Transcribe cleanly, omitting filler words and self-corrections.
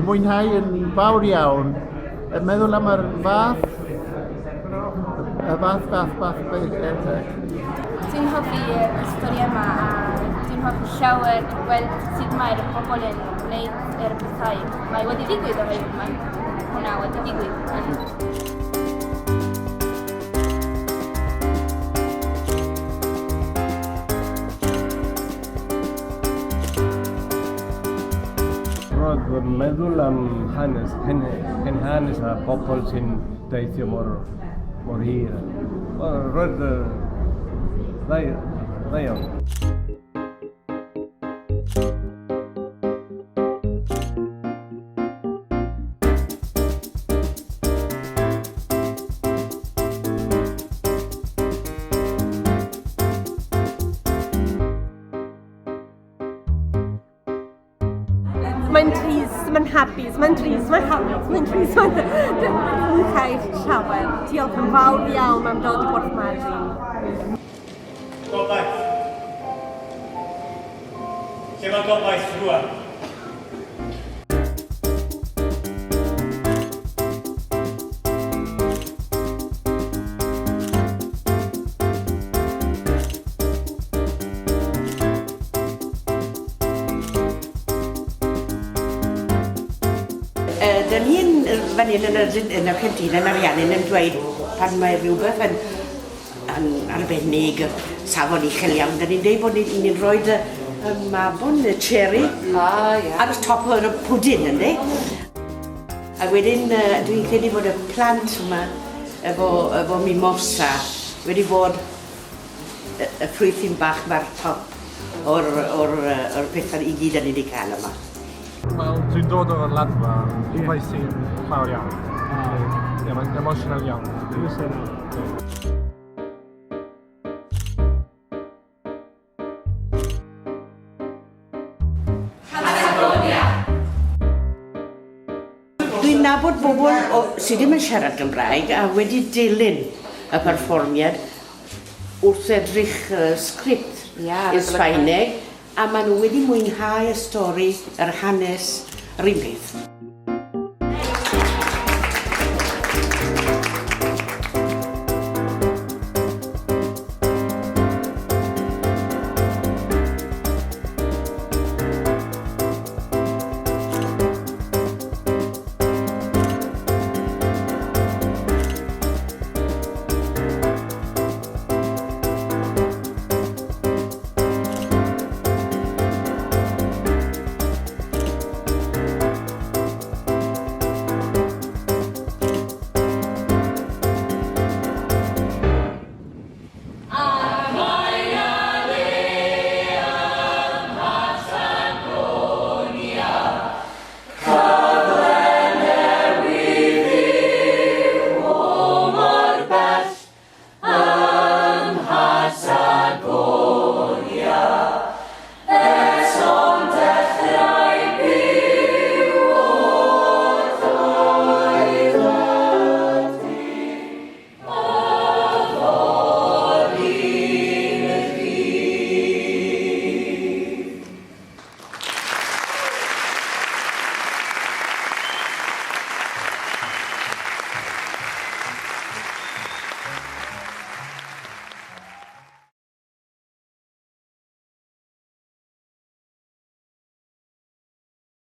Mwynhau yn fawr iawn. Yn meddwl am yr fath, y fath, fath, fath beth. Dwi'n hoffi y stori yma a dwi'n hoffi llawer gweld sut mae'r bobl yn gwneud yr pethau mae wedi digwydd oherwydd mae hwnna wedi digwydd. Roedd fy meddwl am hanes, hen, hen hanes a pobl sy'n deithio mor, mor hir. Wel, roedd dda, dda iawn. Mae'n trist, mae'n hapus, mae'n trist, mae'n hapus, mae'n trist, mae'n... Dwi'n mwynhau llawer. Diolch yn fawr iawn am dod i Borth Madryn. Gobaith. Lle mae gobaith rwan? Uh, Dyn ni'n fan hyn yn, yr, yn Argentina, yn Ariannin, yn dweud pan mae rhywbeth yn, yn arbennig, safon uchel iawn, dyn ni'n dweud bod ni'n ni rhoi y, y mabon, y cherry, ah, yeah. ar y top o'r pwdin, ynddi? A wedyn uh, dwi'n credu bod y plant yma efo, efo mimosa wedi bod y, y ffrwythyn bach mae'r top o'r, or, or pethau i gyd ni wedi cael yma. Wel, dwi'n dod o'r ladfa, yeah. sy'n mawr iawn. Ah. Yeah, mae'n emotional iawn. Patagonia! Dwi'n nabod bobl o, sydd ddim yn siarad Gymraeg a wedi dilyn y perfformiad wrth edrych uh, sgript yeah, i'r Sbaeneg a maen nhw wedi mwynhau y stori, yr hanes, yr un peth.